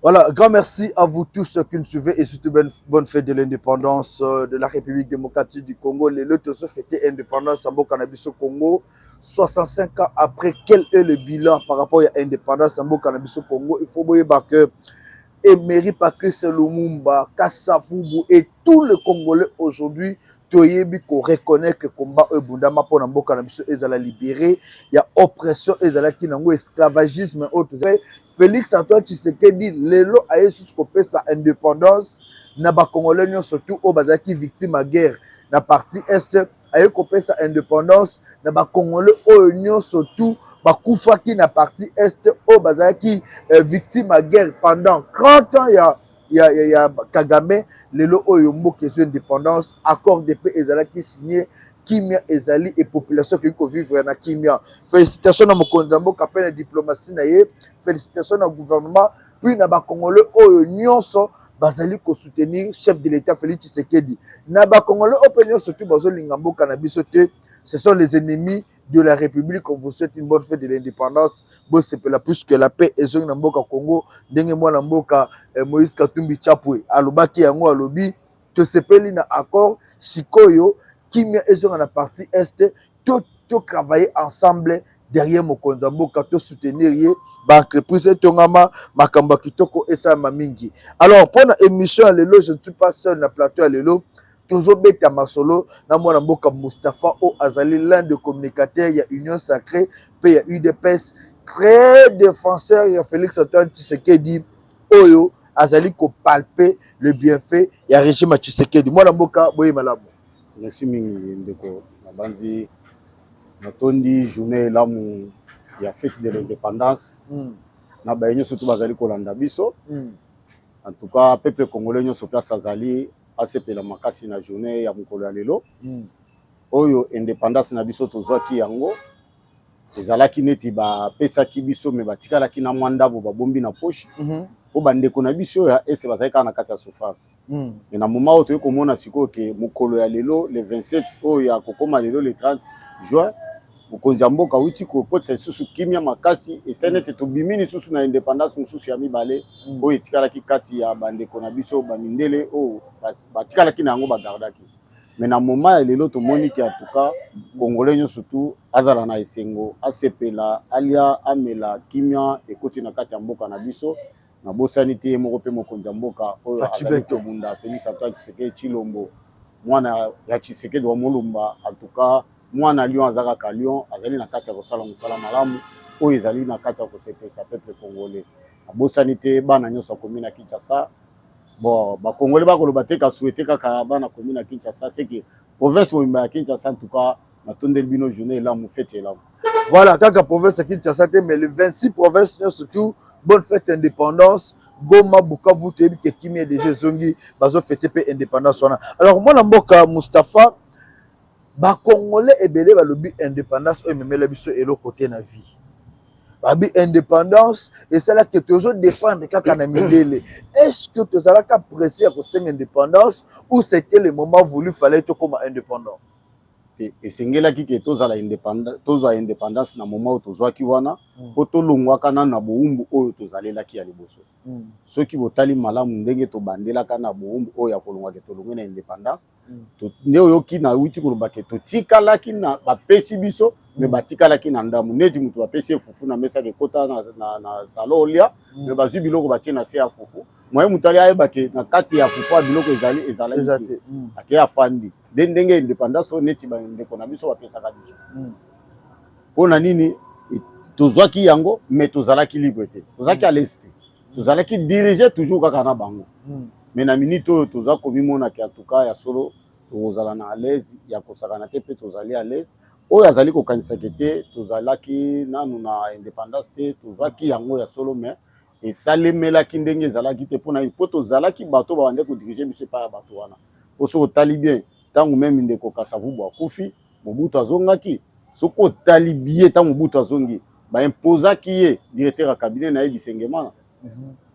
Voilà, grand merci à vous tous qui nous suivez et surtout bonne, bonne fête de l'indépendance de la République démocratique du Congo. Lelo tozo fêter indépendance en mboka na biso Congo. 65 ans après, quel est le bilan par rapport à l'indépendance en mboka na biso Congo? Il faut voir que Emery Patrice Lumumba, Kasavubu et tous les Congolais aujourd'hui toyebi ko reconnaître que combat oyo ebundama mpona mboka na biso ezala libéré ya oppression ezalaki nango, esclavagisme oyo. Félix Antoine Tshisekedi lelo aye susu kopesa indépendance na Bacongolais nyonso tu oyo bazalaki victime ya guerre na partie Est. Aye kopesa indépendance na Bacongolais oyo nyonso tu bakufaki na partie Est, oyo bazalaki victime ya guerre pendant 30 ans ya Kagame. Lelo oyo mboka ezwi indépendance, accord de paix ezalaki signé, kimia ezali e population ekoki kovivre na kimia. Félicitation na mokonzi ya mboka mpe na diplomatie na ye, félicitation na gouvernement, puis na Bacongolais oyo nyonso bazali kosoutenir chef de l'État Félix Tshisekedi, na Bacongolais oyo mpe nyonso tu bazolinga mboka na biso te, ce sont les ennemis de la République. On vous souhaite une bonne fête de l'indépendance. Bosepela puisque la paix ezongi na mboka Congo, ndenge mwana mboka Moïse Katumbi Chapwe alobaki yango. Alobi tosepeli na accord, sikoyo kimia ezonga na partie Est. To totravailler ensemble derrière mokonzi ya mboka, tosoutenir ye, baentreprise etongama, makambo ya kitoko esalama mingi. Alors, mpona émission ya lelo, je ne suis pas seul na plateau ya lelo. Tozobeta masolo na mwana mboka Mustapha oyo azali l'un de communicateur ya Union sacrée mpe ya UDPS, très défenseur ya Félix Antoine Tshisekedi, oyo azali kopalper le bienfait ya régime ya Tshisekedi. Mwana mboka, boye malamu. Merci mingi, ndeko. Nabanzi natondi journée elamu ya fête de l'indépendance na baye nyonso to bazali kolanda biso. En tout cas, peuple congolais nyonso place azali asepela makasi na journée ya mokolo ya lelo oyo. Indépendance na biso tozwaki yango, ezalaki neti bapesaki biso, me batikalaki na mwa ndambo babombi na poche po bandeko na biso oyo ya Est bazali kaka na kati ya souffrance. Me na moment oyo toyei komona sikoyo ke mokolo ya lelo, le 27 oyo ya kokóma lelo le 30 juin, mokonzi ya mboka awuti kokotisa lisusu kimia makasi. Esali nete tobimi lisusu na indépendance mosusu ya mibale oyo etikalaki kati ya bandeko na biso bamindele oyo batikalaki na yango, bagardaki. Me na moment ya lelo tomoni ke en tout cas Congolais nyonso tu azala na esengo, asepela, alia, amela, kimia ekoti na kati ya mboka na biso. Nabosani te ye moko mpe mokonzi ya mboka oyo azali kobunda, Félix Antoine Tshisekedi Tshilombo, mwana ya Tshisekedi wa Molumba. En tout cas, mwana lion aza kaka lion, azali na kati ya kosala mosala malamu oyo ezali na kati ya kosepelisa peuple congolais. Nabosani te bana nyonso akomi na Kinshasa. Bon, Bakongolais bakoloba te kasouhaiter kaka bana komi na Kinshasa, c'est que province mobimba ya Kinshasa, en tout cas natondeli bino journée elamu, fête elamu. Voilà, kaka province ya Kinshasa te, mais le 26 province nyonso tout, bonne fête indépendance. Goma, Bukavu, toyebi ke kimia déjà ezongi, bazofêter mpe indépendance wana. Alors, mwana mboka Mustapha, Bacongolais ebele balobi indépendance oyo ememela biso eloko te na vie. Babi indépendance esalaki tozodépendre kaka na mindele. Est ce que tozalaka pressé ya kosenga indépendance ou c'était le moment voulu, fallait tokóma indépendant? Esengelaki ke tozala tozwa indépendance na moment oyo tozwaki wana, mpo tolongwaka nano na bowumbu oyo tozalelaki ya liboso. Soki botali malamu ndenge tobandelaka na bowumbu oyo ya kolongwaka, tolongwe na indépendance nde oyoki nauti koloba ke totikalaki na bapesi biso, me batikalaki na ndambo. Neti moto bapesi ye fufu na mesa, ekota na salon olia, me bazwi biloko batie na se ya fufu. Moye moto ali ayeba ke na kati ya fufu ya biloko ezali ezalaki te, ake afandi. Nde ndenge indépendance oyo neti bandeko na biso bapesaka biso. Mpo na nini tozwaki yango, me tozalaki libre te, tozalaki à l'aise te, tozalaki dirigé toujours kaka na bango. Me na minute oyo toza komimonaki, en tout cas ya solo tokozala na à l'aise ya kosakana te, mpe tozali à l'aise. Oyo azali kokanisaki te tozalaki nanu na indépendance te, tozwaki yango ya solo, mais esalemelaki ndenge ezalaki te. Mpona mpo tozalaki bato babande kodiriger biso epai ya bato wana. Mpo soki otali bien, ntango même ndeko Kasavubu akufi, Mobutu azongaki. Soki otali bien, ntango Mobutu azongi, baimposaki ye directeur ya cabinet na ye Bisengemana.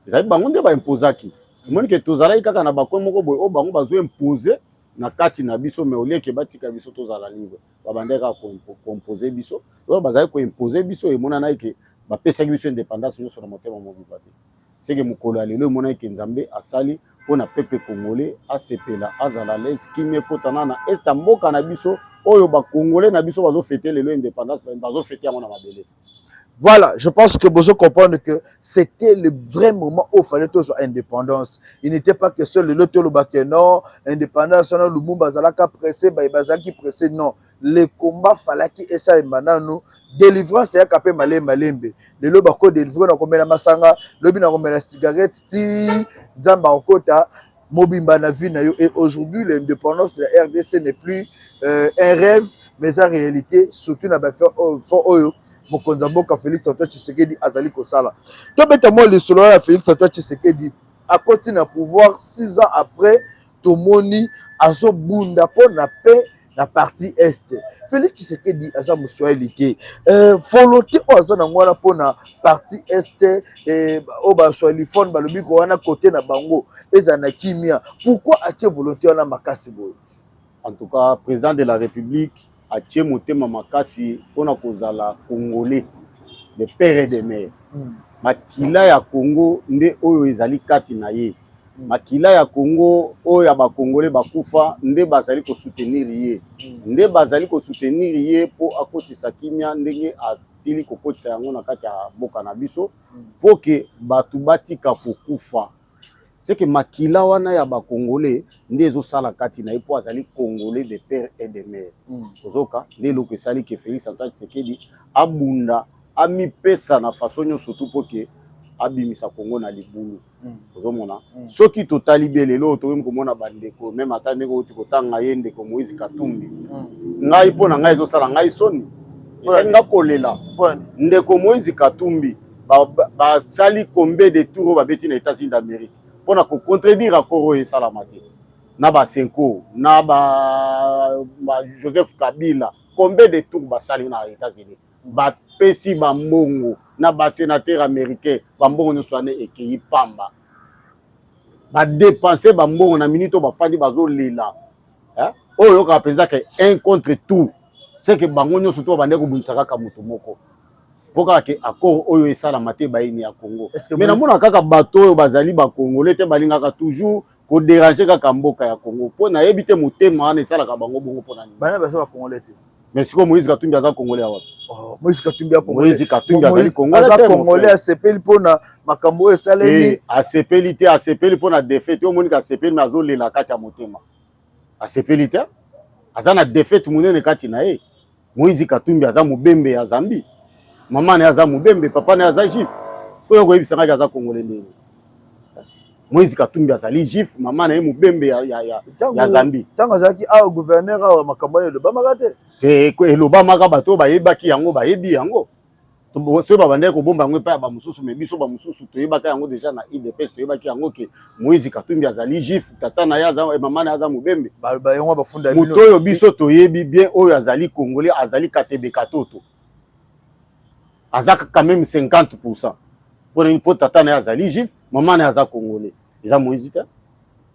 Ezali bango nde baimposaki. Omoni ke tozalaki kaka na bacoin moko boye oyo bango bazoimposer na kati na biso, mais au lieu ke batika biso tozala libre, babandaki kaka koimposer biso. Oyo bazalaki koimposer biso, emonanaki ke bapesaki biso indépendance nyonso na motema mobimba te. Seke mokolo ya lelo emonaki ke Nzambe asali mpo na peuple congolais asepela, azala à l'aise, kimia ekota na na est ya mboka na biso oyo ba congolais na biso bazo fêter lelo indépendance, bazo fêter yango na mabele. Voilà, je pense que vous comprendre que c'était le vrai moment où il fallait tous indépendance. Il n'était pas question de l'autre le non, indépendance, non, Lumumba azalaka pressé, ba bazaki pressé, non. Le combat fallait qu'il essaye maintenant délivrance ya kapé malembe malembe. Lelo bako délivrer na komela masanga, lobi na komela cigarette ti Nzambe akota mobimba na vie na yo. Et aujourd'hui, l'indépendance de la RDC n'est plus un rêve, mais en réalité, surtout na ba fort oyo mokonzi ya mboka Félix Antoine Tshisekedi azali kosala. Tobeta mwa lisolo ya Félix Antoine Tshisekedi akoti na pouvoir 6 ans après, tomoni azobunda mpo na paix na partie est. Félix Tshisekedi aza moswahili te. Volonté oyo aza nango wana mpona partie est, oyo baswahiliphone balobi ko wana kote na bango ezala na kimia, pourquoi atie volonté wana makasi boye? En tout cas, président de la République atie motema makasi mpona kozala congolais de père et de mère. Makila ya Congo nde oyo ezali kati na ye. Makila ya Congo oyo ya bakongolais bakufa nde bazali kosoutenir ye, nde bazali kosoutenir ye mpo akotisa kimia ndenge asili kokotisa yango na kati ya mboka na biso, mpo ke bato batika kokufa. Seke makila wana ya bakongolais nde ezosala kati na ye mpo azali congolais de père et de mère. Ozoka nde eloko esali ke Félix Antoine Tshisekedi abunda, amipesa na façon nyonso tu mpo ke abimisa Congo na libulu. Ozomona, soki totali bien lelo, tokomi komona bandeko, même ata ndenge outi kotanga ye, ndeko Moïse Katumbi. Ngai, mpo na ngai, ezosala ngai soni, esali nga kolela. Ndeko Moïse Katumbi, basali combien de tour oyo babeti na États-Unis d'Amérique mpona kocontredire accord oyo esalama te na basenko na ba Joseph Kabila? Combien de tour basali na États-Unis, bapesi bambongo na basénateur américain, bambongo nyonso wana ekei pamba, badépenser bambongo. Na minute oyo bafandi bazolela, oyo oyokaka mpenza ke un contre tout, c'est que bango nyonso to babandaki kobundisa kaka moto moko mpo kaka ke accord oyo esalama te, bayini ya Congo. Mais namona kaka bato oyo bazali bacongolais te balingaka toujours kodéranger kaka mboka ya Congo, mpo nayebi te motema wana esalaka bango bongo mpo na nini. Bana baza bacongolais te. Mais sikoyo Moïse Katumbi aza congolais ya wapi? Oh, Moïse Katumbi Moïse Katumbi azali congolais. Aza congolais, asepeli mpona makambo oyo esalemi. Asepeli te, asepeli mpona défaite. Oyo omonika asepeli, mais azolela kati ya motema, asepeli te, aza na défaite monene kati na ye. Moïse Katumbi aza mobembe ya Zambie, mama na ye aza mobembe, papa na ye aza juif. Oyo koyebisangaki aza congolais ndenge? Moïse Katumbi azali juif, mama na ye mobembe ya Zambie. Ntango azalaki awa gouverneur awa, makambo wana elobamaka te. Te, elobamaka. Bato oyo bayebaki yango bayebi yango. Soki babandaki kobomba yango epai ya bamosusu, mais biso bamosusu toyebaka yango déjà. Na UDPS toyebaki yango ke Moïse Katumbi azali juif, tata na ye aza, mama na ye aza mobembe. Yango bafunda. Moto oyo biso toyebi bien oyo azali congolais azali Katebe Katoto, aza quand même 50%. Mpona nini? Mpo tata na ye azali juif, mama na ye aza congolais. Eza Moïse te.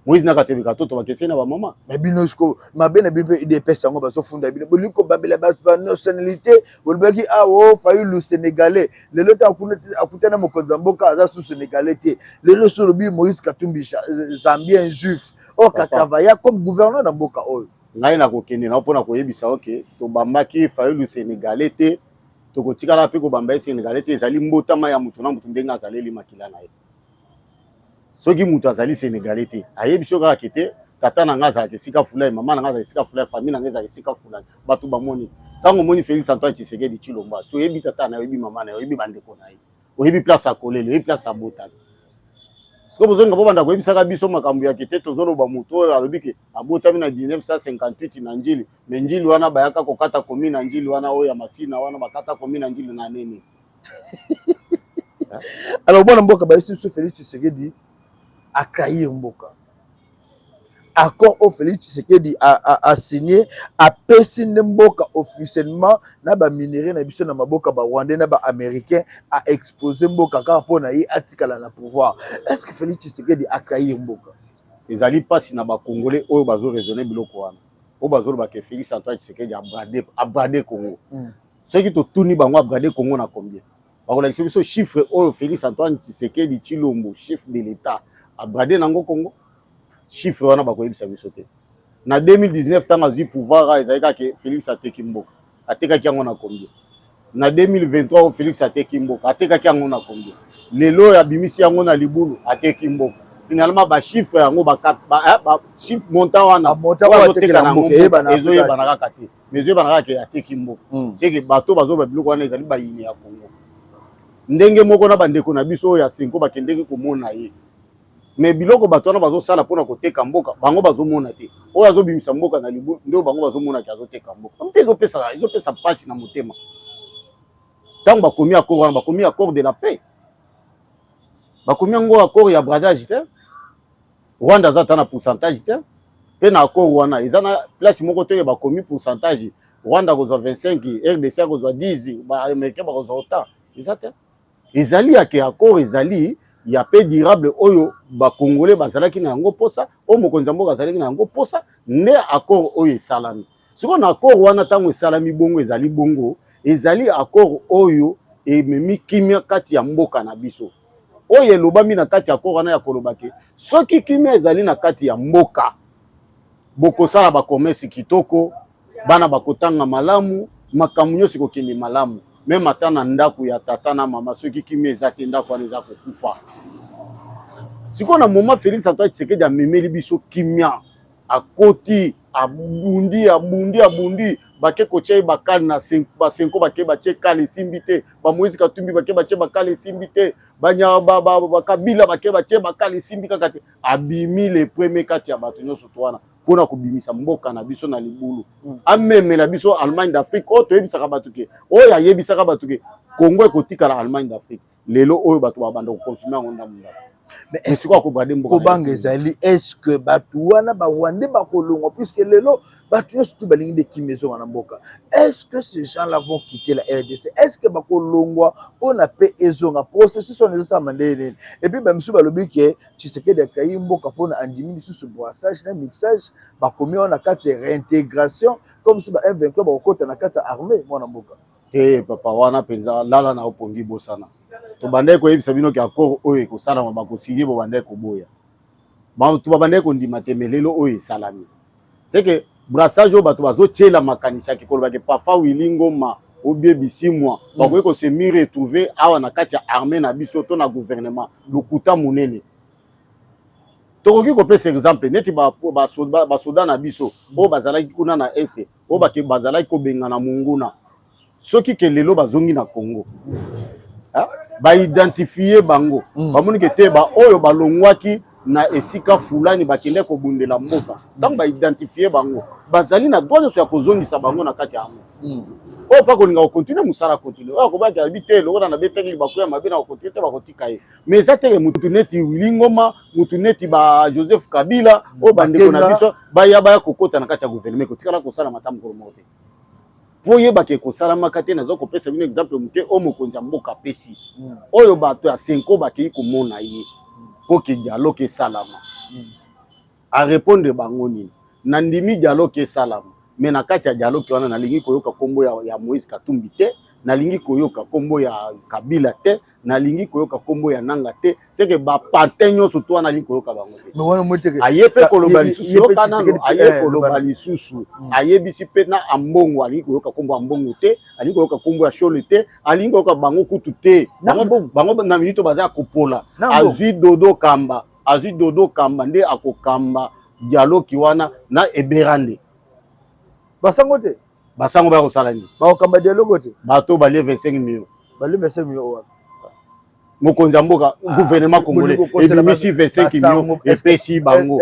Moïse na Katebe Katoto bakeseni na bamama. Mais bino siko mabe na bino mpe UDPS yango bazofunda bino, bolingi kobabela banationalité. Bolobaki awa Fayulu sénégalais, lelo te akutana mokonzi ya mboka aza su sénégalais te. Lelo so olobi Moïse Katumbi zambien juif oyo atravailla comme gouverneur na mboka oyo. Ngai nakokende nao mpona koyebisa oke tobambaki Fayulu sénégalais te, tokotikala mpe kobamba ye sénégalais te. Ezali mbotama ya motu na motu ndenge azaleli makila na ye. Soki moto azali sénégalais te, ayebi so kaka ke te tata na ngai azalaka esika fulani, mama na ngai azalaka esika fulani, famille na ngai ezalaka esika fulani. Bato bamoni ntango omoni Félix Antoine Tshisekedi Tshilombo, so oyebi tata na ye, oyebi mama na ye, oyebi bandeko na ye, oyebi place akoleli, oyebi place abotami. Sikoyo bozolinga bobanda koyebisaka biso makambo ya kete. Tozoloba moto oyo alobi ke abotami na 1958 na Njili, mais Njili wana bayaka kokata komi na Njili wana oyo ya Masina wana, bakata komi na Njili na nini? Alors mwana mboka, bayebisi biso Félix Tshisekedi atrahir mboka. Accord oyo Félix Tshisekedi asigné, apesi nde mboka officiellement na baminerais na biso na maboko barwandais na baaméricain, aexpose mboka kaka mpo na ye atikala na pouvoir. Est ce que Félix Tshisekedi atrahir mboka? Ezali mpasi na bacongolais oyo bazoraisonner biloko wana, oyo bazoloba ke Félix Antoine Tshisekedi abrader Congo. Soki totuni bango, abrader Congo na combien? Bakolakisa biso chiffre oyo Félix Antoine Tshisekedi Tshilombo, chef de l'État, abrader nango Congo. Chiffre wana bakoyebisa biso te. Na 2019, ntango azwi pouvoir, ezali kaka Félix ateki mboka. Atekaki yango na combien? Na 2023 oyo, Félix ateki mboka, atekaki yango na combien? Lelo oyo abimisi yango na libulu, ateki mboka. Finalement bachiffre yango, bachiffre, montant wana azoteka nango ezoyebana kaka te, mais ezoyebana kaka ke ateki mboka. C'est que bato bazoba biloko wana ezali bayini ya Congo. Ndenge moko na bandeko na biso oyo ya Cenco bakendeki komona ye, mais biloko bato wana bazosala mpona koteka mboka, bango bazomona te. Oyo azobimisa mboka na libulu nde bango bazomonaki azoteka mboka te. Ezopesa mpasi na motema. Ntango bakomi accord wana, bakomi accord de la paix, bakomi yango accord ya bradage te. Rwanda aza ata na pourcentage te. Mpe na accord wana eza na place moko te oyo bakomi pourcentage, Rwanda akozwa 25, RDC akozwa 10, baaméricain bakozwa autant. Eza te. Ezali yake accord ezali ya paix durable oyo bakongolais bazalaki na yango posa, oyo mokonzi ya mboka azalaki na yango posa, nde accord oyo esalami sikoyo. Na accord wana, ntango esalami bongo, ezali bongo, ezali accord oyo ememi kimia kati ya mboka na biso. Oyo elobami na kati ya accord wana ya koloba ke soki kimia ezali na kati ya mboka, bokosala bacommerce kitoko, bana bakotanga malamu, makambo nyonso ekokende malamu. Même ata na ndako ya tata na mama, soki kimia eza te, ndako wana eza kokufa. Sikoyo na moment Félix Antoine Tshisekedi amemeli biso kimia, akoti, abundi, abundi, abundi, bake kotia ye bakale na baCenco, bake batie kale, esimbi te. BaMoïse Katumbi bake batie bakale, esimbi te. Bakabila bake batie bakale, esimbi kaka te. Abimi le premier kati ya bato nyonso to wana mpona kobimisa mboka na biso na libulu, amemela biso Allemagne d'Afrique. Oyo toyebisaka bato ke, oyo ayebisaka bato ke Congo ekotikala Allemagne d'Afrique, lelo oyo bato babanda koconfirmer yango ndambo ndambo. Mais esika akobrader mboka. Kobanga ezali, est ce que bato wana barwandais bakolongwa? Puisque lelo bato nyonso tu balingi nde kimia ezonga na mboka. Est ce que ces gens là vont quitter la RDC? Est ce que bakolongwa mpona mpe ezonga? Processus wana ezosalama ndenge nini? Et puis bamisusu balobi ke Tshisekedi akai mboka mpona andimi lisusu brassage na mixage, bakomi wana na kati ya réintégration, comme si ba M23 bakokota na kati ya armée, mwana mboka. Te papa, wana mpenza lala na opongi, bosana. Tobandaki koyebisa bino ke accord oyo ekosalama, bakosigner, bobandaki koboya, bato babandaki kondima te. Mais lelo oyo esalami, c'est que brassage oyo bato bazotiela makanisi yaki kolobaki Papa Willy Ngoma obie Bisimwa bakoki kose mi retrouver awa na kati ya armée na biso to na gouvernement, lokuta monene. Tokoki kopesa exemple neti basoda na biso oyo bazalaki kuna na Est, oyo bazalaki kobengana monguna. Soki ke lelo bazongi na Congo, baidentifier bango, bamoni ke te, baoyo balongwaki na esika fulani bakende kobundela mboka, ntango baidentifier bango, bazali na droit nyonso ya kozongisa bango na kati ya yango. Oyo mpa kolinga kocontinuer mosala, continue. Oyo akobaki ayebi te, lokola na betaki libaku ya mabe na kocontinuer te, bakotika ye. Mais eza teke mutu neti Willy Ngoma, mutu neti ba Joseph Kabila, oyo bandeko na biso baya kokota na kati ya gouvernement, ekotikala kosalama ata mokolo moko te. Mpo oyebaka ekosalamaka te, naza kopesa bino exemple moke oyo mokonzi ya mboka apesi, oyo bato ya Cenco bakei komona ye mpo ke dialogue esalama. Arépondre bango nini? Nandimi dialogue esalama, mais na kati ya dialogue wana nalingi koyoka nkombo ya Moïse Katumbi te, nalingi koyoka nkombo ya Kabila te, nalingi koyoka nkombo ya Nanga te. C'est que bapantin nyonso to wana, nalingi koyoka bango te. Aye mpe koloba lisusu, yoka nano, aye koloba lisusu, ayebisi mpe na Ambongo, alingi koyoka nkombo ya Ambongo te, alingi koyoka nkombo ya Shole te, alingi koyoka bango kutu te. Bango na minute baza ya kopola. Azwi Dodo Kamba, azwi Dodo Kamba nde akokamba dialogue wana na Eberande. Basango te? Basango baya kosala nini? Bakokamba dialogue te? Bato balie 25 millions. Balie 25 millions wapi? Mokonzi ya mboka, gouvernement congolais ebimisi 25 millions, epesi bango,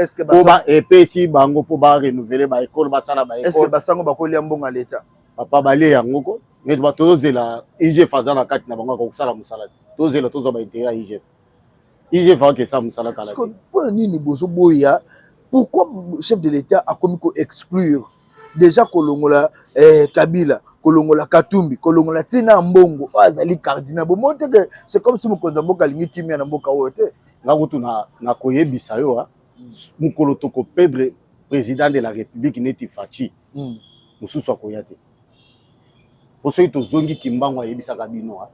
epesi bango mpo barenouveler baécole, basala baécole. Basango bakolia mbongo ya leta? Papa, balie yango ko. Tozozela IGF, aza na kati na bango, akokosala mosala te. Tozela tozwa baintérêt ya IGF. IGF akesa mosala kala te. Mpona nini bozoboya? Pourquoi chef de l'État akomi koexclure déjà, kolongola Kabila, kolongola Katumbi, kolongola ntina ya mbongo oyo azali cardinal? Bomoni te ke c'est comme si mokonzi ya mboka alingi kimia na mboka oyo te? Nga kutu na koyebisa yo, mokolo tokoperdre président de la République neti Fatshi, mosusu akoya te. Po soki tozongi, Kimbangu ayebisaka bino.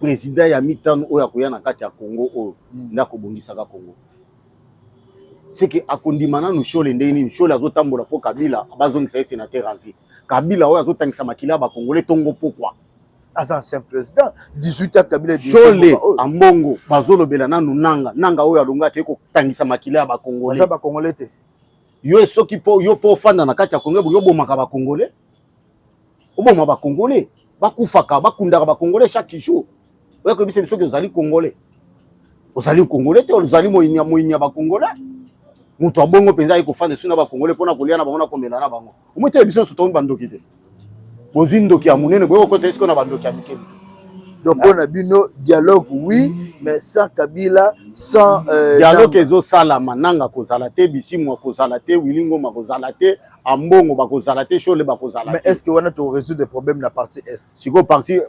Président ya mitano oyo akoya na kati ya Congo oyo nde akobongisaka Congo. Seke akondima nanu Shole ndenge nini? Shole azotambola mpo Kabila bazongisa ye sénateur à vie. Kabila oyo azotangisa makila ya bakongole ntongo pokwa. Aza ancien président, 18 ans Kabila. Shole, Ambongo bazolobela nanu Nanga. Nanga oyo alonga akei kotangisa makila ya bakongole. Baza bakongole te. Yo soki mpo yo mpo ofanda na kati ya Congo, yo obomaka bakongole, oboma bakongole, bakufaka, bakundaka bakongole chaque jour. Oya koyebisa biso soki ozali congolais? Ozali congolais te, ozali moyini ya moyini ya bakongolais. Moto abongo mpenza aye kofanda esu na bakongolais mpona kolia na bango na komela na bango. Omoi te, biso nyonso tomi bandoki te. Bozwi ndoki ya monene, boye kokota esiko na bandoki ya mike mike. Donc mpo na bino, dialogue oui, mais sans Kabila, sans Dialogue ezosalama, Nanga kozala te, Bisimwa kozala te, Willy Ngoma kozala te, Ambongo bakozala te, Shole bakozala. Mais est ce que wana to résoudre problème na partie est? Sikoyo partie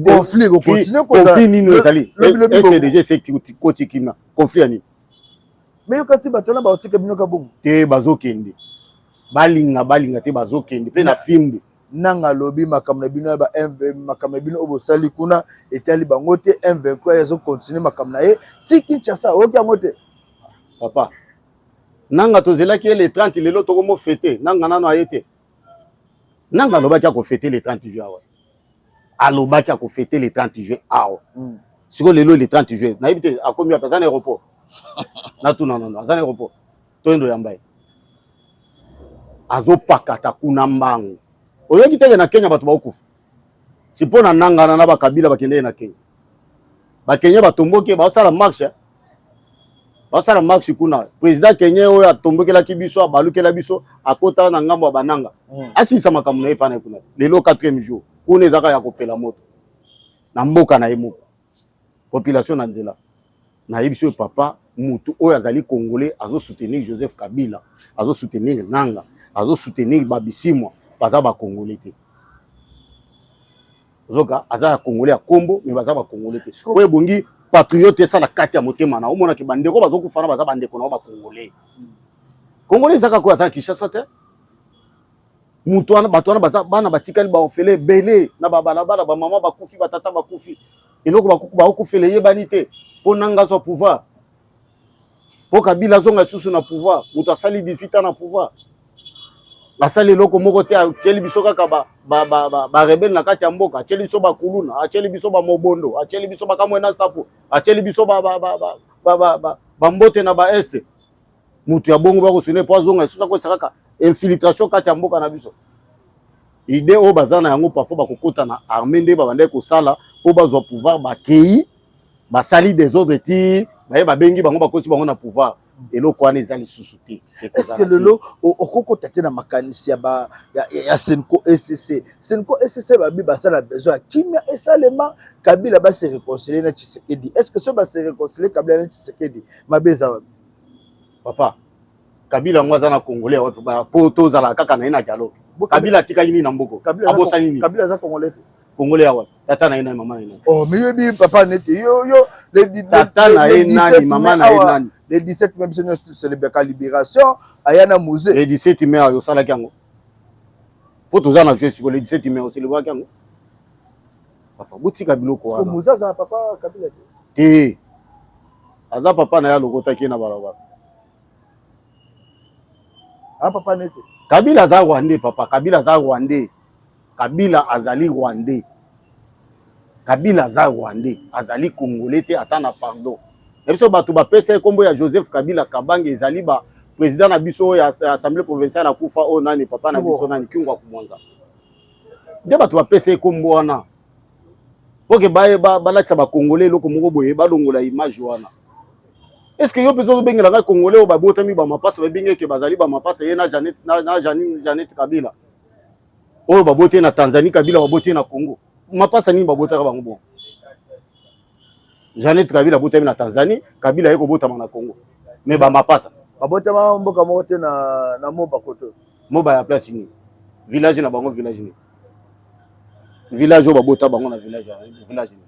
Conflit ekocontinue. Conflit nini ezali? Est déjà koti kimia, conflit ya nini? Mais yo kati bato wana baotika bino ka bongo. Te, bazokende, balinga balinga te, bazokende mpe na fimbu. Nanga alobi makambo na bino ya ba makambo na bino oyo bosali kuna etali bango te. M23 azocontinue makambo na ye ti Kinshasa. Oyoki yango te? Papa, Nanga tozelaki ye le 30, lelo tokomofêter. Nanga nano aye te. Nanga alobaki akofêter le 30 juin awa, alobaki akofêter le 30 juin awa. Sikoyo lelo le 30 juin, nayebi te akomi wapi. Aza na aéroport? Natuna nano, aza na aéroport? Toyendo yamba ye. Azopakata kuna mbangu. Oyoki teke na Kenya bato baokufa si mpo na Nangana na bakabila bakende ye na Kenya. Bakenya batomboki, baosala marche, basala marche kuna. Président Kenya oyo atombokelaki biso, abalukela biso, akota na ngambo ya bananga. Asilisa makambo na ye pana ye kuna. Lelo quatrième jour kuna ezaka ya kopela moto na mboka na ye moko, population na nzela. Nayebi soki papa, mutu oyo azali congolais azosoutenir Joseph Kabila, azosoutenir Nanga, azosoutenir babisimwa, baza bacongolais te. Ozoka aza ya congolais ya kombo, mais baza bacongolais te. Oyo ebongi patriote esala kati ya motema na omonaki bandeko bazokufa na baza bandeko na yo bacongolais. Congolais eza kaka oyo aza na Kinshasa te. Mutu wana, bato wana baza bana batikali baorphelins ebele na babalabala, bamama bakufi, batata bakufi, eloko bakufela eyebani te. Mpo Nanga azwa pouvoir, mpo Kabila azonga lisusu na pouvoir. Moto asali 18 ans na pouvoir, asali eloko moko te. Atieli biso kaka barebelles na kati ya mboka, atieli biso bakuluna, atieli biso bamobondo, atieli biso bakamwena nsapu, atieli biso bambote na baest. Moto ya bongo bakosune mpo azonga lisusu, akosa kaka infiltration kati ya mboka na biso. Idée oyo baza na yango, parfois bakokota na armée nde babandaki kosala mpo bazwa pouvoir. Bakei, basali désordre ti baye babengi bango, bakosi bango na pouvoir. Eloko wana eza lisusu te. Est ce que lelo okokota te na makanisi ya CENCO ECC? CENCO ECC babi basala besoin ya kimia esalema, Kabila base réconcilier na Tshisekedi. Est ce que so base réconcilier Kabila na Tshisekedi, mabe eza wapi? Papa, Kabila yango aza na congolais wapi po tozala kaka na ye na dialogue? Kabila atikali nini na mboka? Abosani nini? Kabila aza congolais te. Congolais awa, tata na ye nani? Mama na ye nani? Oh, mais yoyebi papa nete yo. Tata na ye nani? Mama na ye nani? Le 17 mai, biso nyonso célébraka libération, aya na musée. Le 17 mai oyo osalaki yango mpo toza na jeu sikoyo. Le 17 mai océlébraki yango? Papa, botika biloko wana. Mzee aza papa Kabila te? Te, aza papa na ye, alokotaki ye na balabala. Ah, papa nete. Kabila aza rwandais, papa. Kabila aza rwandais, Kabila azali rwandais, Kabila aza rwandais, azali congolais te. Ata na pardon na biso, bato bapesa ye nkombo ya Joseph Kabila Kabange ezali ba président na biso oyo ya assemblée provinciale akufa oyo nani, papa na biso nani, Kyungu wa Kumwanza, nde bato bapesa ye nkombo wana po ke balatisa bacongolais eloko moko boye, balongola image wana. Est ce que yo mpenza ozobengela ngai congolais oyo babotami bamapasa, babengi eke bazali bamapasa, ye na Janet, na Janet Kabila oyo baboti na Tanzanie, Kabila baboti na Congo, mapasa nini babotaka bango? Bongo Janet Kabila abotami na Tanzanie, Kabila ye kobotama na Congo, mais bamapasa. Babotama mboka moko te, na Moba koto. Moba ya place nini? Village na bango, village nini? Village oyo babota bango na village nini?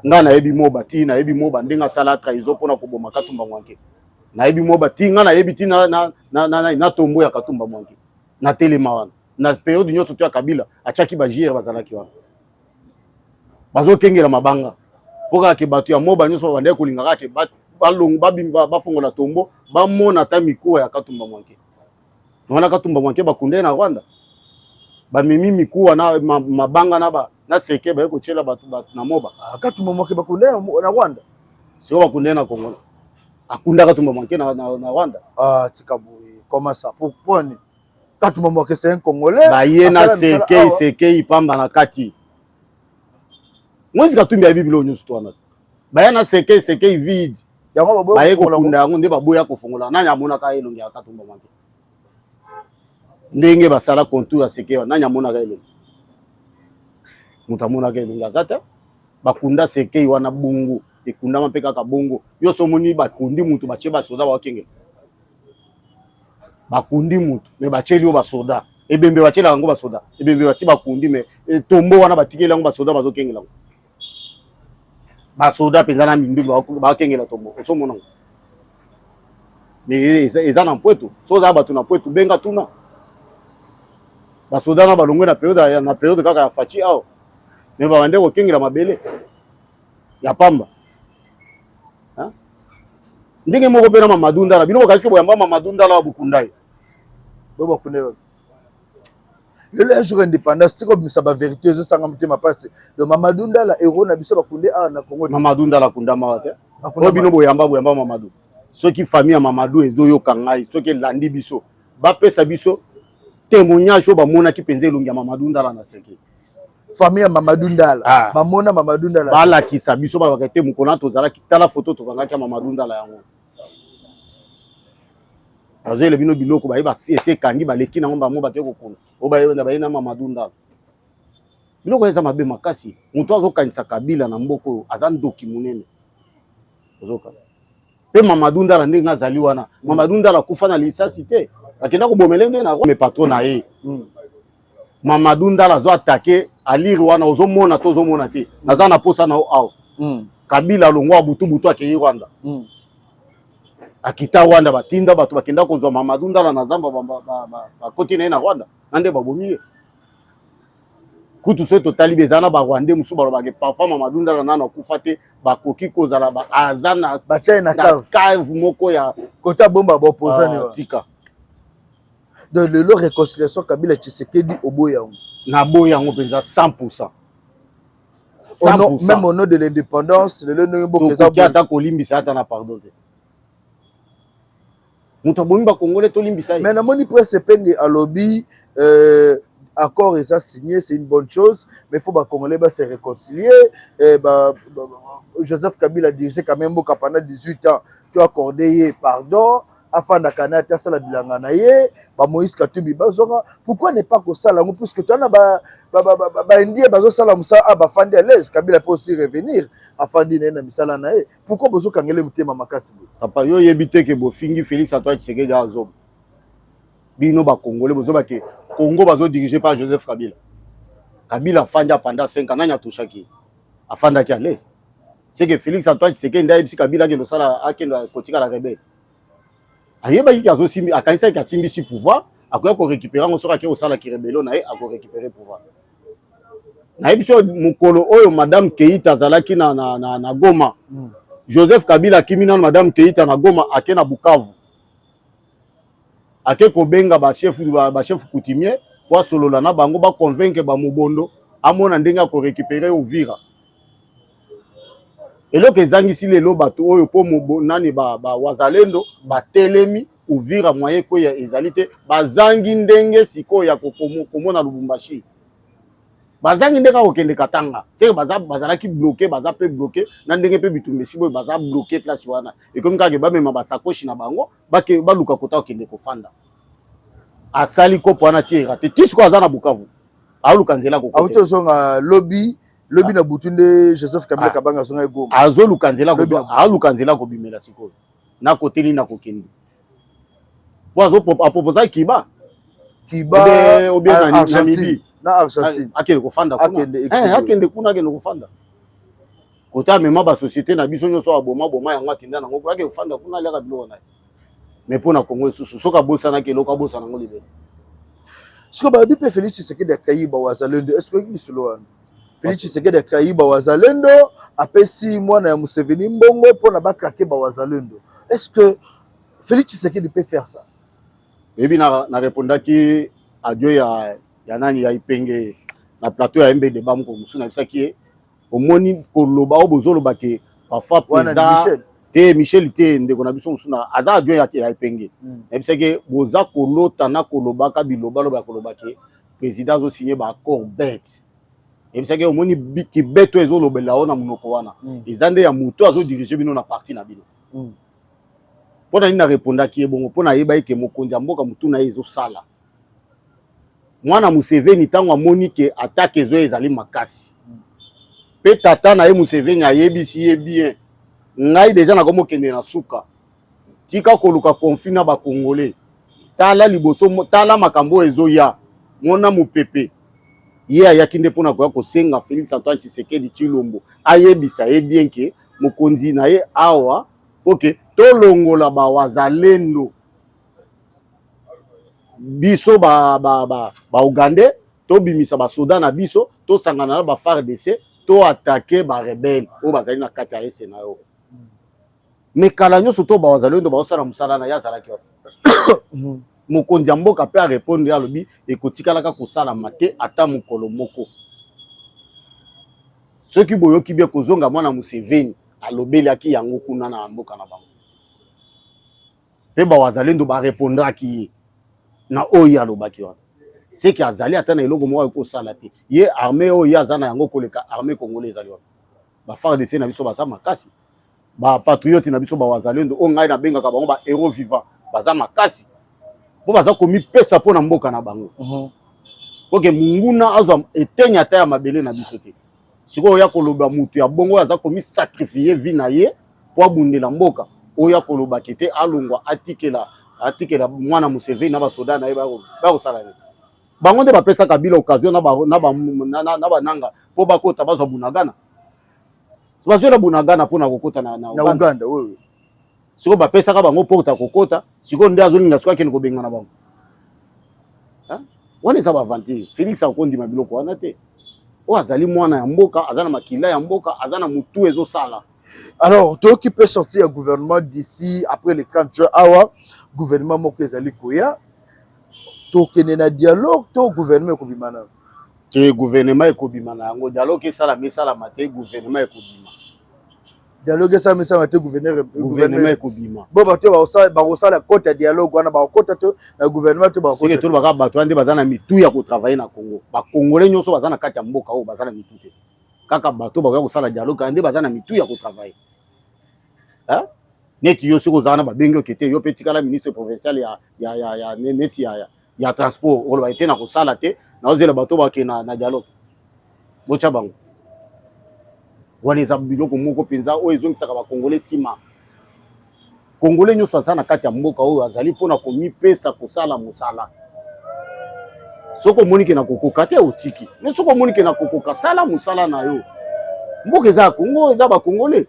Ngai nayebi Moba ti, nayebi Moba ndenge asala trahison mpona koboma Katumba Mwanke. Nayebi Moba ti, ngai nayebi ti na tombo ya Katumba Mwanke na telema wana. Na période nyonso to ya Kabila atiaki bagr, bazalaki wana, bazokengela mabanga. Mpo kaka ke bato ya Moba nyonso babandaki kolinga kaka ke balongo babimba bafongola tombo bamona ata mikuwa ya Katumba Mwanke. Wana Katumba Mwanke bakunde na Rwanda, bamemi mikuwa na mabanga na ba na seke baye kotiela bato na Moba. Ah, Katumba Mwanke bakunde na Rwanda, siko bakunde na Congo, akunda Katumba Mwanke na Rwanda. Ah, tika boye, comment ça? Pourquoi ni Katumba Mwanke, c'est un Congolais. Baye na seke seke pamba na kati. Moïse Katumbi ayebi biloko nyonso to wana. Baya na seke seke vide. Yango baboya baye kokunda yango nde baboya kofongola. Nani amonaka elongi ya Katumba Mwanke? Ndenge basala contour ya seke wana, nani amonaka elongi? Moto amonaka elongi aza te. Bakunda seke wana bongo, ekundama mpe kaka bongo. Yo so omoni bakundi mutu batie basoda bakengela. Bakundi mutu mais batieli yo basoda. Ebembe batielaka yango basoda. Ebembe basi bakundi mais tombo wana batikeli yango basoda bazokengela yango. Basoda mpenza na minduki bakengela tombo. Osomona yango. Mais eza na Mpweto. So oza bato na Mpweto, benga tuna. Basoda na balongwe na période kaka ya Fatshi awa. Mais babande kokengela mabele ya pamba. Ndenge moko mpe na Mamadou Ndala, bino bokanisi boyamba Mamadou Ndala wa bokunda ye. Bo bakunda ye lelo ya jour indépendance. Tika obimisa bavérité, ezosanga motema mpasi. Donc Mamadou Ndala, héros na biso, bakunde awa na Congo? Mamadou Ndala akundamaka te. Oyo bino boyamba Mamadou. Soki famille ya Mamadou ezoyoka ngai, soki elandi biso, bapesa biso témoignage oyo bamonaki mpenza elongi ya Mamadou Ndala na seke. Famille ya Mamadou Ndala? Ah. Bamona Mamadou Ndala? Balakisa biso, balobaka te mokolo wana tozalaki, tala foto tokangaki ya Mamadou Ndala. Yango bazoyela bino biloko baye esi ekangi, baleki nango bango bato kokuna oyo baye na Mamadou Ndala. Biloko eza mabe makasi. Moto azokanisa Kabila na mboka oyo aza ndoki monene. Ozoka mpe Mamadou Ndala ndenge azali wana, Mamadou Ndala akufa na lisasi te, akenda kobomele nde na me patron na ye. Mamadou Ndala azo attaquer alire wana, ozomona to ozomona te, naza na posa na yo awa. Kabila alongwa butu butu, akei Rwanda. Akita Rwanda, batinda bato bakenda kozwa Mamadou Ndala na zamba, bakoti na ye na Rwanda na nde babomi ye. Kutu soki totali be eza na Barwandais mosusu balobaka parfois Mamadou Ndala nano akufa te, bakoki kozala aza na Batia ye na cave. Cave moko ya kota bomba baopposant. Ah, tika. Donc lelo réconciliation Kabila Tshisekedi, oboya yango? Naboyi yango mpenza 100%. Au nom, même au nom de l'indépendance, lelo ndenge mboka eza tokoki ata kolimbisa ata na pardon te. Moto abomi Bakongole, tolimbisa ye? Mais namoni Prince Epenge alobi accord eza signé, c'est une bonne chose, mais il faut Bacongolais ba se réconcilier. Joseph Kabila dirigé quand même mboka pendant 18 ans, to accordé ye pardon, afandaka na ate asala bilanga na ye. Bamoïse Katumbi bazonga, pourquoi ne pas kosala yango? Puisque toana Baindien bazosala mosala a bafandi à l'aise. Kabila mpe aussi revenir, afandi na ye na misala na ye. Pourquoi bozokangele motema makasi boye? Papa, yo oyebi te ke bofingi Félix Antoine Tshisekedi azoba. Bino Bakongole bozoba ke Congo bazodirige par Joseph Kabila. Kabila afandi pendant 5 ans, nani atushaki? Afandaki à l'aise. C'est que Félix Antoine Tshisekedi nde ayebisi Kabila akende osala, akende kotikala rebelle. Ayebaki ke azosimbi, akanisaki asimbisi pouvoir, akoya korécupérer yango soki ake kosalaki rébellion na ye, akorécupérer pouvoir. Nayebi so mokolo oyo madame Keita azalaki na Goma. Joseph Kabila akimi nano madame Keita na Goma, ake na Bukavu, ake kobenga bachef coutumier po asolola na bango, baconvaincre bamobondo, amona ndenge akorécupérer Uvira. Eloko ezangisi lelo bato oyo mpo nani? Bawazalendo batelemi Uvira, moyen ekweya ezali te. Bazangi ndenge sikoyo ya komona Lubumbashi, bazangi ndenge kokende Katanga. Seke bazalaki bloqué, baza mpe bloqué na ndenge mpe bitumba esi boye, baza bloqué place wana. Ekomi kaka bamema basakoshi na bango, baluka kota kokende kofanda. Asali kopo wana ti eraté, ti sikoyo aza na Bukavu, aoluka nzela. Auti ozonga lobi lobi na butu nde Joseph Kabila Kabanga azonga Goma. Azoluka nzela, aluka nzela kobimela sikoyo na kote nini na kokende po aproposa Kiba. Kiba, Argentine, na Argentine. Akende kofanda kuna, akende kuna, akende kofanda kote amema basociété na biso nyonso, aboma boma yango, akenda nango kuna, akende kofanda kuna, aliaka biloko na ye. Mais mpo na Kongo lisusu, soki abosanaki eloko, abosana yango libela. Sikoyo balobi mpe Félix Tshisekedi akayi bawazalendo. Est ce que oyoki lisolo wana? Félix Tshisekedi atrahi bawazalendo, apesi mwana ya Museveni mbongo mpona batraquer bawazalendo. Est-ce que Félix Tshisekedi peut faire ça? Oyebi, na répondaki audio ya nani, ya Ipenge, na plateau ya MBD moko mosusu. Nayebisaki ye: omoni, koloba oyo bozoloba ke parfois président te, Michel te, ndeko na biso mosusu aza audio ya Ipenge. Nayebisaki ye: boza kolota na kolobaka bilobaloba ya koloba ke président azosigner baaccord bête. Yebisaki: omoni, kibeto ezolobela o na monoko wana eza nde ya moto azodiriger bino na parti na bino. Mpo na nini narépondaki ye bongo? Mpo nayeba eke mokonzi ya mboka, motu na ye ezosala. Mwana Museveni, ntango amoni ke attaque ezoya, ezali makasi, mpe tata na ye Museveni ayebisi ye bien: ngai déjà nakomokende na suka, tika koluka conflit na Bakongolais, tala liboso, tala makambo oyo ezoya, mona mopepe. Ye ayaki nde mpona koya kosenga Félix Antoine Tshisekedi Tshilombo ayebisa ye bien ke mokonzi na ye awa, po ke tolongola bawazalendo, biso Baugandais ba, ba, tobimisa basoda na biso, tosangana na baFARDC, toattaquer barebelles oyo bazali na kati ya est na yo. Me kala nyonso to bawazalendo baosala mosala na ye, azalaki wapi? Mokonzi ya mboka mpe arépondre, alobi ekotikalaka kosalama te ata mokolo moko. Soki boyoki bien, kozonga mwana Museveni alobelaki yango kuna na mboka na bango, mpe bawazalendo barepondraki ye na oyo alobaki wana. Seke azali ata na eloko moko akosala te. Ye armée oyo ye aza na yango koleka armée congolais ezali wana. BaFARDC na biso baza makasi, bapatriote na biso bawazalendo oyo ngai nabengaka bango bahéros vivant, baza makasi mpo baza komipesa mpo na mboka na bango, oke munguna azwa eteni ata ya mabele na biso te. Sikoyo oya koloba mutu ya bongo oyo aza komisacrifier vie na ye mpo abundela mboka, oyo akolobaki te alongwa, atikela mwana Museveni na basoda na ye bakosala nini? Bango nde bapesaka Kabila occasion na bananga mpo bakota, bazwa Bunagana, bazwela Bunagana mpona kokota na Uganda. Sikoyo bapesaka bango porte ya kokota, sikoyo nde azolinga sikoyo akende kobengana bango. Wana eza baaventure. Félix akondima biloko wana te. Oyo azali mwana ya mboka, aza na makila ya mboka, aza na motu ezosala. Alors, toyoki mpe sortie ya gouvernement d'ici après le 30 juin. Awa gouvernement moko ezali koya, tokende na dialogue to gouvernement ekobima nano? Ke gouvernement ekobima na yango. Dialogue esalama, esalama te, gouvernement ekobima. Dialogue esalama, esalama te, gouvernement ekobima. Bo bato bakosala kota ya dialogue wana, bakokota to na gouvernement to? Bakokota tolobaka bato wana nde baza na mitu ya kotravailler na Congo. Bakongolais nyonso baza na kati ya mboka oyo baza na mitu te. Kaka bato bakoya kosala dialogue nde baza na mitu ya kotravailler. Neti yo, soki ozala na babengi oke te, yo mpe tikala ministre provincial ya neti ya transport, oloba ete na kosala te, naozela bato bakende na dialogue, botya bango wana. Eza biloko moko mpenza oyo ezongisaka Bakongolais nsima. Kongolais nyonso aza na kati ya mboka oyo azali mpona komipesa kosala mosala. Soki omoni ke na kokoka te, otiki. Me soki omoni ke na kokoka, sala mosala na yo. Mboka eza ya Kongo, eza Bakongolais.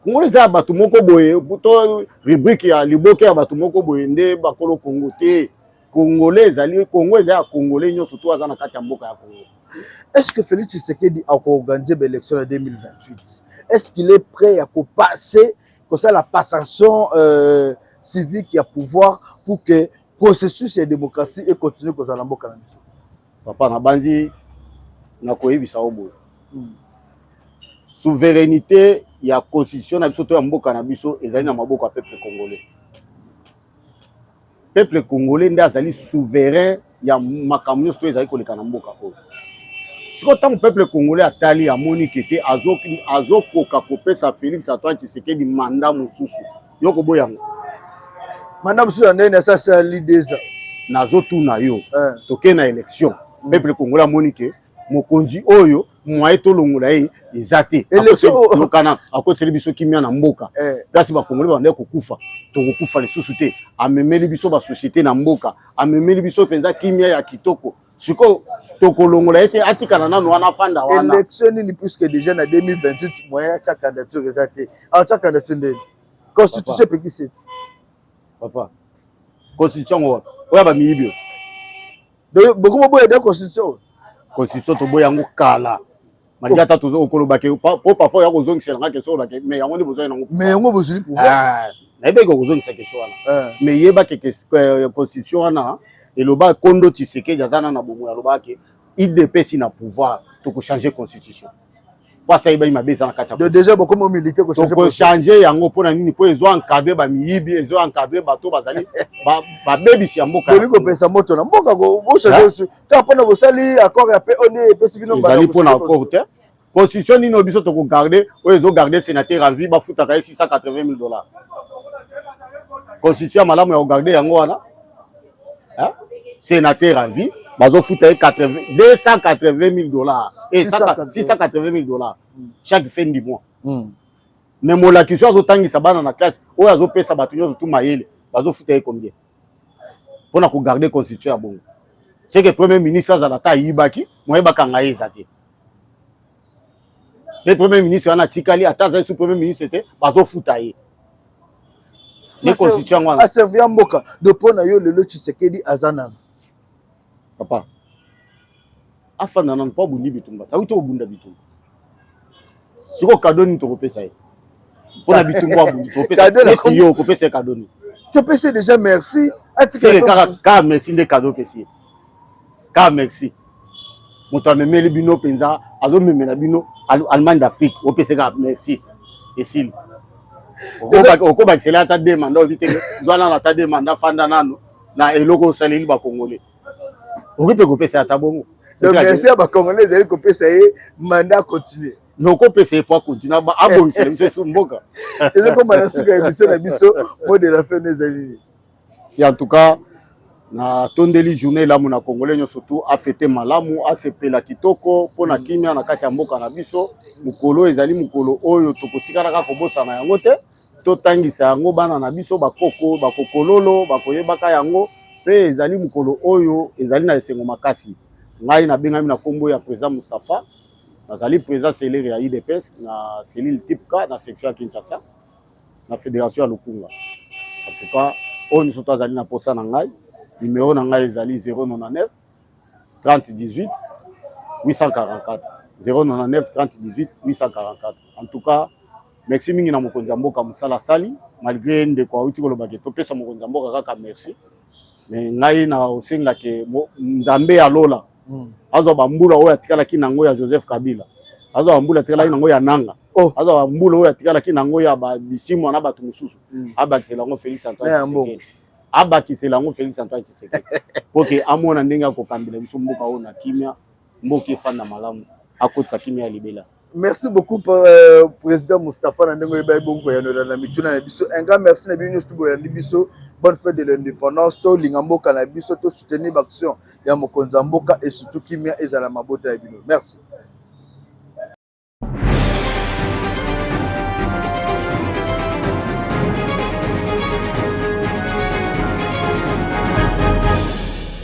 Kongo eza ya bato moko boye to rubrique ya liboke ya bato moko boye nde bakolo Kongo te. Congolais ezali, Kongo eza ya Congolais nyonso to aza na kati ya mboka ya Kongo. Est-ce que Félix Tshisekedi a organisé l'élection en 2028? Est-ce qu'il est prêt à passer comme la passation civique ya pouvoir pour que processus ya démocratie econtinue kozala mboka na biso? Papa, nabanzi nakoyebisa yo boye: souveraineté ya constitution na biso to ya mboka na biso ezali na maboko ya peuple congolais. Peuple congolais nde azali souverain ya makambo nyonso to ezali koleka na mboka oyo. Sikoyo, ntango peuple congolais atali, amoni ke te, azokoka kopesa Félix Antoine Tshisekedi mandat mosusu, yo koboya yango? Mandat mosusu ya ndenge asali 2 ans. Nazotuna yo, tokei na élection, peuple congolais amoni ke mokonzi oyo, moyen tolongola ye eza te, yokana akoteli biso kimia na mboka, place Bakongolais bandaki kokufa, tokokufa lisusu te, amemeli biso basociété na mboka, amemeli biso mpenza kimia ya kitoko, sikoyo tokolongola ye te, atikala nano wana, afanda wana. Élection nini, puisque déjà na 2028 moyen atya candidature eza te? Atya candidature ndeni? Constitution epekisi eti. Papa, constitution ngo wapi oyo bamiyibi? Oyo bokomo boya de constitution. Constitution toboyi yango kala, malgré ata tozo okoloba ke po parfois ya kozongisela nga question, olobake mais yango nde bozwaki nango. Mais yango bozwi pouvoir. Ah, nayebaki kozongisa question wana. Mais yeba ke constitution wana eloba, kondo Tshisekedi aza na bomoi, alobaka ke UDPS na pouvoir, tokochange constitution, po asayebaki mabe eza na kati ya Donc déjà bokomi militaire kochange. Tokochange yango mpona nini? Mpo ezo encadre bamiyibi, ezo encadre bato bazali babebisi ya mboka. Bolingi kopesa moto na mboka, bochange kaka mpona bosali accord ya paix oyo nde epesi bino. Ezali mpona accord te. Constitution nini oyo biso tokogarde, oyo ezogarde sénateur à vie, bafutaka ye 680 000 $? Constitution ya malamu ya kogarde yango wana? Hein? Sénateur à vie bazofuta ye 280 000 $ et 680 000 $ chaque fin du mois. Mais molakisi oyo azotangisa bana na classe, oyo azopesa bato nyonso tu mayele, bazofuta ye combien? Mpona kogarde constitution ya bongo, c'est que premier ministre azala ata ayibaki, moye bakanga ye eza te. Mpe premier ministre wana atikali, ata azali su premier ministre te, bazofuta ye ne constitution yango wana. Aservi ya mboka de mpo na yo, lelo Tshisekedi aza nano? Papa, afanda nano mpo abundi bitumba, awuti kobunda bitumba. Sikoyo cadeau nini tokopesa ye mpona bitumba abundi? Neti yo okopesa ye cadeau nini? Topesi déjà merci. Atikala kaka merci nde cadeau opesi ye? Kaka merci? Moto amemeli bino mpenza, azomemela bino Allemagne d'Afrique, opesi kaka merci, esili? Okobakisela ata deux mandats, oyebi te, zwa nano ata deux mandats, fanda nano na eloko osaleli Bakongole, okoki mpe kopesa ata bongo. Donc merci ya Bakongole ezali kopesa ye mandat continue? Mais okopesa ye po akontinue, abongisela biso esu mboka. Ezokoma na suka ya émission na biso. Mot de la fin ezali nini? En tout cas, natondeli journée elamu na Congolais nyonso tu, afete malamu, asepela kitoko mpona kimia na kati ya mboka na biso. Mokolo ezali mokolo oyo tokotikalaka kobosana yango te, totangisa yango bana na biso, bakoko bakokololo bakoyebaka yango. Mpe ezali mokolo oyo ezali na esengo makasi. Ngai nabengami na nkombo ya président Mustapha, nazali président cellulaire ya UDPS na cellule type K na section ya Kinshasa, na fédération ya Lukunga. En tout cas, oyo nyonso to azali na posa na ngai, numéro na ngai ezali 099 30 18 844, 099 30 18 844. En tout cas, merci mingi na mokonzi ya mboka, mosala asali. Malgré ndeko awuti kolobaki topesa mokonzi ya mboka kaka merci, mais ngai na osengaki Nzambe ya lola azwa bambula oyo atikalaki nango ya Joseph Kabila, azwa bambula atikalaki nango ya Nanga, azwa bambula oyo atikalaki nango ya Bisimwa na bato mosusu, abakisela yango Félix Antoine Tshisekedi, abakisela yango Félix Antoine Tshisekedi, po ke amona ndenge akokambela biso mboka oyo na kimia, mboka efanda malamu, akotisa kimia ya libela. Merci beaucoup, président Mustapha, na ndenge oyebaki bongo koyanola na mituna na biso. Un grand merci na bino nyonso boyandi biso. Bonne fête de l'indépendance. Tolinga mboka na biso, tosoutenir baaction ya mokonzi ya mboka et surtout kimia ezala mabota ya bino. Merci.